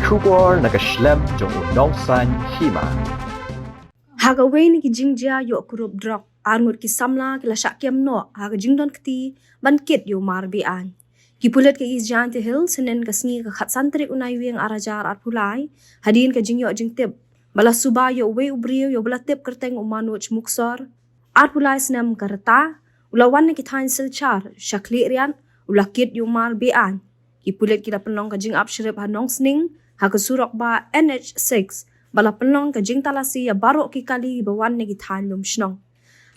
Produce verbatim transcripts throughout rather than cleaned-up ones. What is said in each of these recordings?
Khubor na ka shlem jong u nongsan hima. Ha kawei na ki jingjia ïoh kurup drok, arngut ki samla ki la shah kem noh ha ka jingdon kti ban kit ïa u mar be-aiñ. Ki pulit ka East Jaintia Hills, hynnin ka sngi ka khatsan tarik u Naiwieng ar hajar arphew lai, hadien ka jingïoh jingtip ba la suba ïa uwei u briew ïa uba la tip kyrteng u Manoj Muksor, arphew lai snem ka rta, u la wan na ki thaiñ Silchar sha Khliehriat, u la kit ïa u mar be-aiñ. Ki pulit ki la pynlong ka jingap shrip ha Nongsning ha ka surok bah N H six, ba la pynlong ka jingtalasi ïa baroh ki kali ba wan na ki thaiñ lum shnong.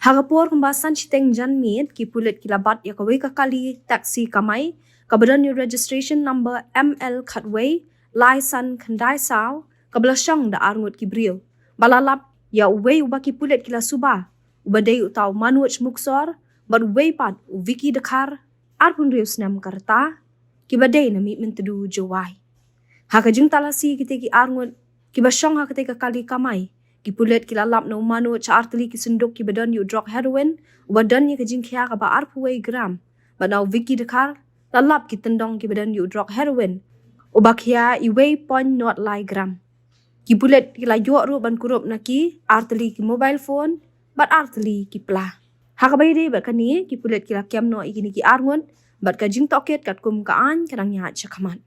Ha ka por kumba san shiteng janmiet, ki pulit ki la bat ïa kawei ka kali taxi kamai kaba don ïa u registration number M L khatwei lai san khyndai saw, kaba la shong da arngut ki briew, ba la lap ïa uwei uba ki pulit ki la suba, uba dei uta u Manoj Muksor, bad uwei pat u Vicky Dkhar, arphew hynriew snem ka rta, kiba dei na Mihmyntdu, Jowai. Ha ka jingtalasi ïa kitei ki arngut kiba shong ha katei ka kali kamai, ki pulit ki la lap na u Manoj ar tylli ki synduk kiba don ïa u drok heroin uba don ïa ka jingkhia kaba arphew wei gram, bad na u Vicky Dkhar la lap ki tyndong kiba don ïa u drok heroin uba khia uwei point nod lai gram. Ki pulit ki la ïoh ruh ban kurup na ki ar tylli ki mobile phone bad ar tylli ki pla. Ha kaba ïadei bad kane, ki pulit ki la kem noh ïa kine ki arngut bad ka jingtohkit katkum ka aiñ ka dang ïaid shakhmat.